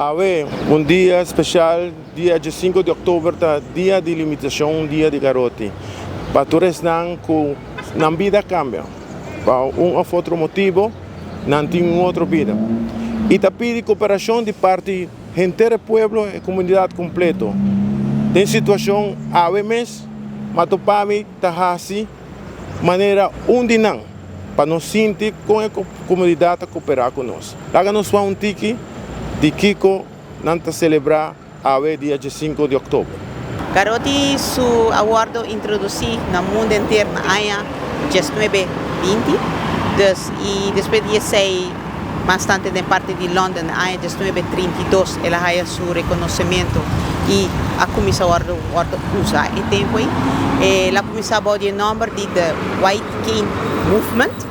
Awe, un dia special, dia 5 di october ta dia di limitacion, dia di garoti. Pa tur esnan cu nan bida cambia, pa un of otro motibo, nan tin un otro bida. Y ta pidi cooperacion di parti henter e pueblo y comunidad completo. Den situacion awe mes, m'a topa mi ta haci manera un di nan pa nos sinti con e comunidad ta coopera cu nos. Laga nos wak un tiki di kico nan ta celebra awe dia 5 di october. Garoti su a wordo introduci na mundo entero na aña 1920, dus y despues di esey mas tanto den parti di London na aña 1932 el a haya su reconocimento y a cuminsa wordo wordo usa e tempo ey. El a cuminsa bou di e nomber di The White Cane Movement.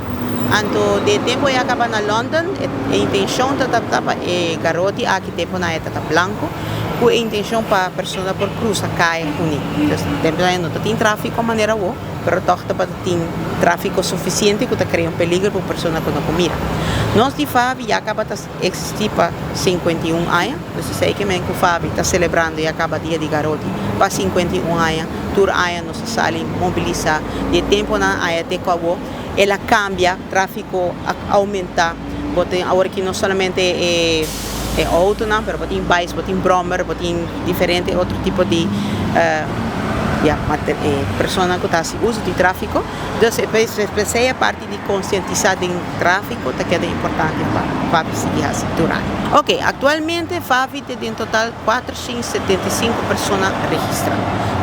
Anto di e tempo ey a caba na London, e intencion ta tabata pa e garoti aki temponan e tata blanco, cu e intencion pa persona por cruza caya cuni. Dus temponan ey no ta tin trafico manera awo, pero toch tabata tin trafico suficiente cu ta crea un peligro pa un persona cu no por mira. Nos di FAVI ya caba ta existi pa 51 aña, dus esey ke men cu FAVI ta celebrando ya caba dia di garoti pa 51 aña. Tur aña nos ta sali mobilisa di e temponan aya te cu awo. El a cambia, trafico a aumenta, bo tin awor aki no solamente e e autonan, pero bo tin bikes, bo tin brommer, bo tin diferente otro tipo di ya e personanan cu ta haci uso di trafico. Dus p'esey e parti di concientisa den trafico ta keda importante pa FAVI sigui haci tur aña. Ok, actualmente FAVI tin den total 475 persona registra.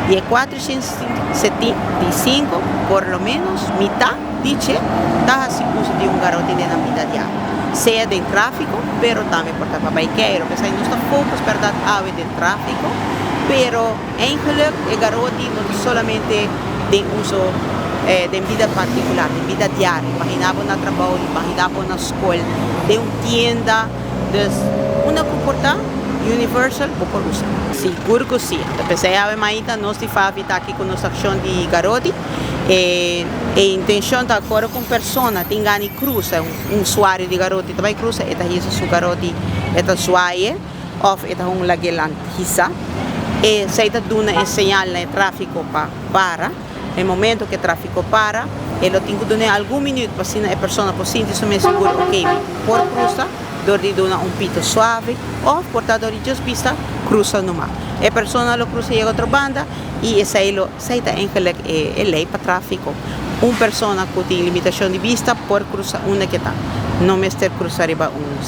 Di e 475, por lo menos mitad di dje ta haci uso di un garoti den nan bida diario. Sea den trafico, pero tambe por ta pa bay keiro. P'esei nos ta focus berdad awe den trafico, pero eigenlijk e garoti no ta solamente den uso den bida particular, den bida diario. Imagina bo na trabou, imagina bo na scol, den un tienda. Dus unda cu por ta universal bo por usa. Sigur cu si. Ta p'esei awe maita nos di FAVI ta aki cu nos accion di garoti. E e intencion ta ora cu un persona tin gana di cruza, un usuario di garoti ta bay cruza, e ta hisa su garoti, e ta zwaye of e ta un lag'e hisa. Esei ta duna e señal na e trafico pa para. E momento cu e trafico para, e lo tin cu dun'e algun minuut pa asina e persona por sinti su mes sigur, ok, mi por cruza dor di duna un pito suave of por ta dor di just bisa cruza numa. E persona lo cruza yega otro banda y esey lo, esey ta eigenlijk e e ley pa trafico. Un persona cu tin limitacion di bista por cruza unda ke ta. No mester cruza riba un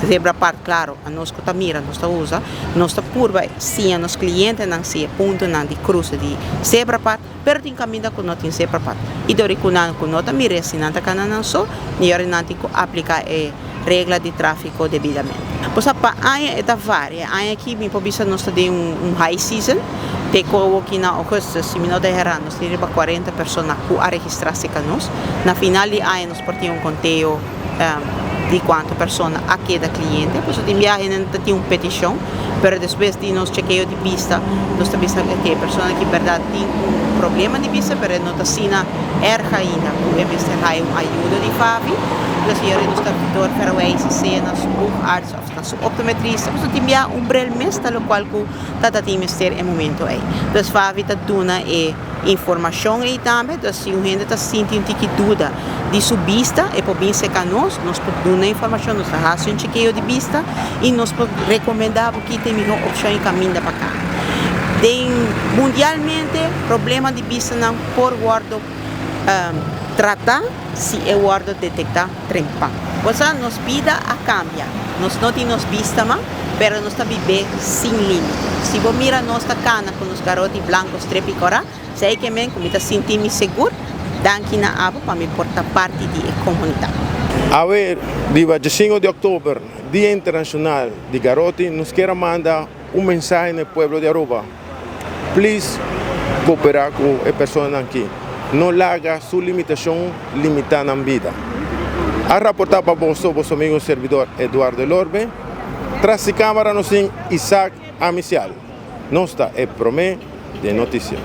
zebra part, claro, anos cu ta mira nos ta usa. Nos ta purba siña nos clientenan si e puntonan di cruce di zebrapad, pero tin caminda cu no tin zebrapad. Y dor di cu nan cu no ta mira si nan ta cana nan so, mihor nan tin cu aplica e regla di trafico debidamente. Bo sa pa aña e ta varia. E aña aki mi por bisa nos ta den un high season, te cu awoki na augustus, si mi no ta hera, nos tin riba 40 persona cu a registra cerca nos. Na final di aña nos por tin un conteo di cuanto persona a keda cliente, pasobra tin biaha hende ta tin un peticion, pero despues di nos chekeo di bista, nos ta bisa ok, e persona aki berdad tin un problema di bista, pero e no ta asina erg ainda cu e mester haya un ayudo di FAVI. Entonces e ora nos ta doorverwijzen sea na su oogarts of na su optometrista, pasobra tin biaha un bril mes ta locual cu ta ta tin mester e momento ey. Entonces FAVI ta duna e informacion ey tambe, dus si un hende ta sinti un tiki duda di su bista, e por bin cerca nos, nos por duna informacion, nos ta haci un chekeo di bista y nos por recomenda bo ki ta e miho opcion y caminda pa cana. Den mundialmente problema di bistanan por wordo trata si e wordo detecta trempan. Bo sa, nos bida a cambia, nos no tin nos bista mas, pero nos ta bib'é sin limite. Si bo mira nos ta cana cu nos garoti blanco strepi cora, esey ke men cu mi ta sinti mi segur, danki na abo pa mi por ta parti di e comunidad. Awe, riba diesinco di october, Dia Internacional di Garoti, nos kier a manda un mensahe na e pueblo di Aruba. Please coopera cu e personanan aki. No laga su limitacion limita nan bida. A raporta pa boso, boso amigo y servidor Eduardo Elorbe. Tras di camara nos tin Isaac Amicial. Nos ta e prome den noticia.